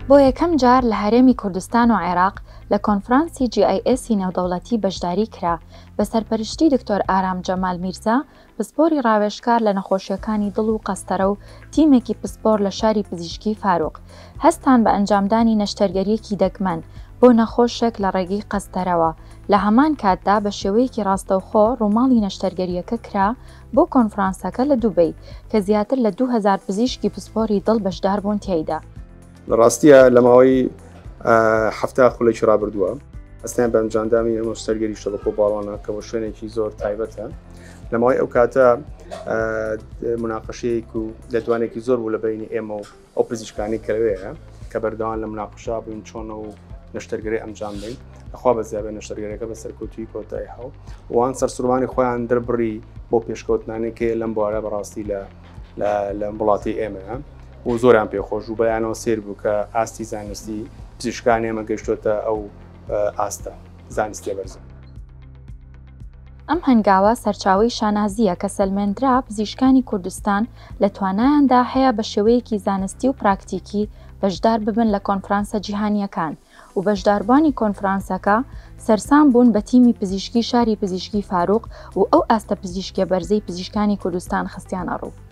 بۆ یەکەم جار لە هەرێمی کوردستان و عێراق لە کۆنفرانسی GIS ی نێودەوڵەتی بەشداری کرا بە سەرپەرشتی دکتۆر ئارام جەمال میرزا پسپۆری ڕاوێژکار لە نەخۆشیەکانی دڵ و قەستەرە و تیمێکی پسپۆر لە شاری پزیشکی فاروق هەستان بە ئەنجامدانی نەشتەرگەریەکی دەگمەن بۆ نەخۆشێک لە ڕێگەی قەستەرەوە لە هەمان کاتدا بە شێوەیەکی ڕاستەوخۆ ڕووماڵی نەشتەرگەریەکە کرا بۆ کۆنفرانسەکە لە دوبەی کە زیاتر لە 2000 پزیشکی پسپۆری دڵ بەشداربوون تیایدا. لە ڕاستیە لە ماوەی 70 خولێکی ڕابردووە ئەستیان بە ئەنجامدانی ئەمە سەرگەری شەبەکە و باڵانە کە بۆ شوێنێکی زۆر تایبەتە لە ماوەی ئەو کاتە مناقەشەیەک و لەدوانێکی زۆر بوو لە بینی ئێمە و ئەو پزیشکانی کەوەیە کە بەردەوام لە مناقشا بووین چۆنە و نەشتەرگەری ئەنجام بین لەخوا بەزیابێ نەشتەرگەرەکە بە سەرکەوتوی کۆتایی هاو وان سەرسوڕمانی خۆیان دەربڕی بۆ پێشکەوتنانێکی لەم بوارە بەڕاستی لە لەم وڵاتی ئێمەیە و زۆریان پێخۆش و بەیانەوە سێر بوو کە ئاستی زانستی پزیشکان ئێمە گەشتۆتە ئەو ئاستە زانستیە بەرزە. ئەم هەنگاوە سەرچاوەی شانازییە کە سەلمێندرا پزیشکانی کوردستان لە توانایاندا هەیە بە شێوەیەکی زانستی و پراکتیکی بەشدار ببن لە کۆنفرانسە جیهانییەکان و بەشداربوانی کۆنفرانسەکە سەرسام بوون بە تیمی پزیشکی شاری پزیشکی فاروق و ئەو ئاستە پزیشکیە بەرزەی پزیشکانی کوردستان خستیانە ڕوو.